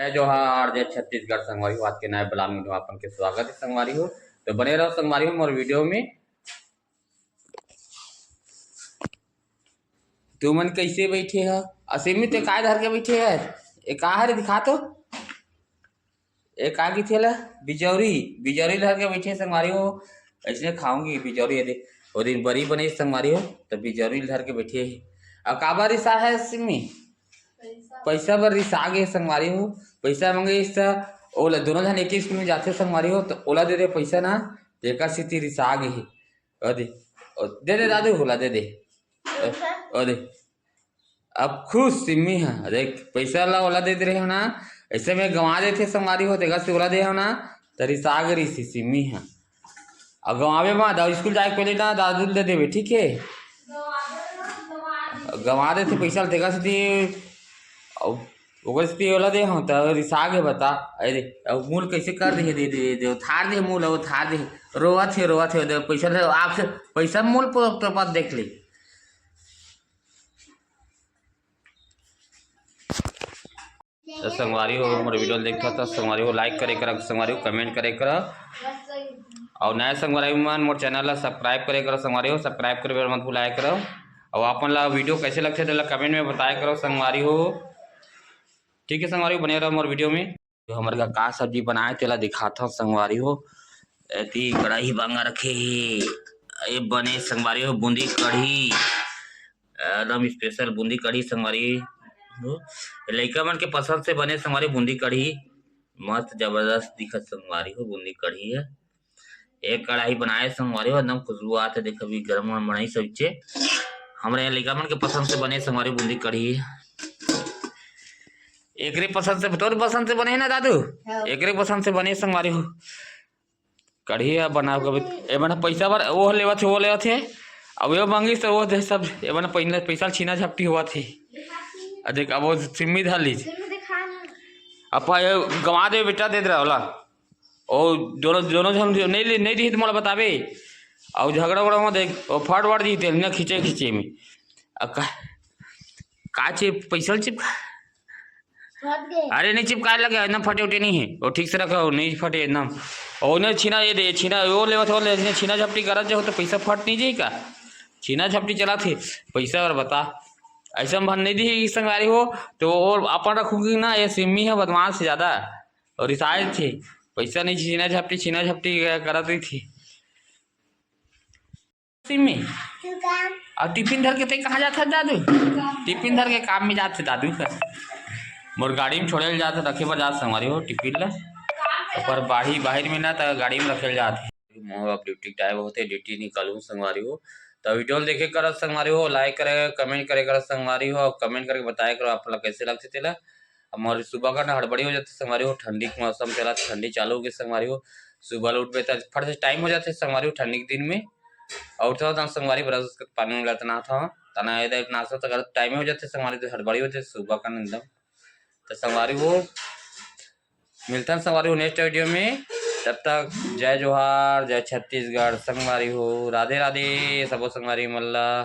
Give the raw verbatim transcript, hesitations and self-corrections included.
जय जोहार, जय छत्तीसगढ़ संगवारी हो। आज के नए vlog में आप मन के स्वागत हे संगवारी हो। तो बने रहो संगवारी हो मोर video में। तुमन कैसे बैठे ह? अ सिमी, ते काय धर के बैठे है? ए का हरे, दिखा तो। ए का किथे ला? बिजौरी, बिजौरी धर के बैठे संगवारी हो। ऐसने खाऊंगी बिजौरी। ये दे, वो दिन बरी बने संगवारी हो, तो बिजौरी धर के बैठे है। अब काबर रिसा है सिमी? पैसा बर रिसा गे संगवारी हो। पैसा मांगे इस त, ओला दोनों झन एक ही स्कूल में जाथे संगवारी हो, तो ओला दे दे पैसा ना, तेकर सेती रिसा गे हे। ओ दे, ओ दे दे दादू, ओला दे दे। ओ, ओ दे। अब खुश सिमी ह, देख पैसा ला ओला दे दे रहे हो ना, ऐसे में गंवा देथे संगवारी हो, तेकर से ओला दे हो ना, त रिसा गे रिसी सिमी ह। अब गंवावे मत, अब स्कूल जाए के पहले ना दादू ल दे देबे, ठीक है? गंवा देथे पैसा ल, तेकर सेती, अब ओकर सेती ओला दे हो, त रिसा गे बता। अरे, अब मुंह ल कैसे कर दे, दे, दे, दे, उधार दे मुंह ल, उधार दे, रोवत हे, रोवत हे, दे पैसा दे, आप से पैसा मुंह ल प-, प-, प-, देख ले। तो संगवारी हो, हमर video ल देखत हो, संगवारी हो, like करे करा, संगवारी हो, comment करे करा, और नया संगवारी मन मोर channel ला subscribe करे करा, संगवारी हो, subscribe करे बर मत भुलाए करा, और अपन ला video कैसे लगथे, तेला comment में बताए करा, संगवारी हो। ठीक है, संगवारी हो, बने रहो मोर video में। जो हमर घर का सब्जी बनाए, तेला दिखात हव, संगवारी हो। एती कढ़ाई बांगा रखे हे, ए बने, संगवारी हो, बूंदी कढ़ी। एकदम special बूंदी कढ़ी संगवारी हो। लइका मन के पसंद से बने संगवारी बूंदी कढ़ी। मस्त जबरदस्त दिखत संगवारी हो बूंदी कढ़ी ह। एक कढ़ाई बनाए संगवारी हो, एकदम खुशबू आत हे। देख अभी गरम गरम बनाई सब्जी। हमरे यहाँ लइका मन के पसंद से बने संगवारी बूंदी कढ़ी। एकरे पसंद से, तोर पसंद से बने हे ना दादू? हाँ। एकरे पसंद से बने संगवारी हो। कढ़ी ह बना के ए मन पैसा बर वो लेवत हे, वो लेवत हे। अब वो मांगिस त वो दे सब, ए मन पैसा, पैसा छीना झपटी होवत हे। आ देख, अब वो सिमी धर लीस। अब पा-, ये गंवा दे बेटा, दे दे रहा होला। ओ दोनों, दोनों झन नहीं ले, नहीं दिही त मोला बताबे। अउ झगड़ा उगड़ा हो देख, वो फाट वाट दिही तेल ना खींचे खींचे में। अब का, का चे पैसा ल चिपका? फट गे। अरे नहीं चिपकाए लगे, एकदम फटे उटे नहीं है, वो ठीक से रखा हो, नहीं फटे एकदम। और उन्हें छीना ये दे, छीना वो लेवत हो, ले छीना झपटी करत जाओ तो पैसा फट नहीं जाई का? छीना झपटी चलात हे, पैसा और बता। ऐसा में भर नहीं दिही संगवारी हो, तो वो अपन रखूंगी ना, ये सिमी है बदमाश ज्यादा। और रिसाए थे, पैसा नहीं, छीना झपटी, छीना झपटी करत रही थी। सिमी, तू काम। और टिफिन धर के ते कहाँ जात हस दादू? टिफिन धर के काम में जात हे दादू कर। मोर गाड़ी में छोड़े ले जात, रखे बर जात संगवारी हो टिफिन ला। पर बाही-, बाहिर में ना त गाड़ी में रखे ले जात हे। मोर अब ड्यूटी टाइम होथे, ड्यूटी निकलूँ संगवारी हो। त video ल देखे करत संगवारी हो, like करे, comment करे करत संगवारी हो, comment करके बताए करो आप ला कैसे लगथे तेला। अब मोर सुबह का ना हड़बड़ी हो जाथे संगवारी हो, ठंडी के मौसम चलत, ठंडी चालू हो गे संगवारी हो। सुबह ल उठबे त फट से टाइम हो जाथे संगवारी हो ठंडी के दिन में। अउ उठथव त संगवारी brush के पानी उनी ल त नहाथव, तना ए दे नाश्ता त करत टाइम हो जाथे संगवारी, त हड़बड़ी होथे सुबह का एकदम। त संगवारी हो, मिलथन संगवारी हो next video में। तब तक जय जोहार, जय छत्तीसगढ़ संगवारी हो, राधे राधे सबो संगवारी मन ला।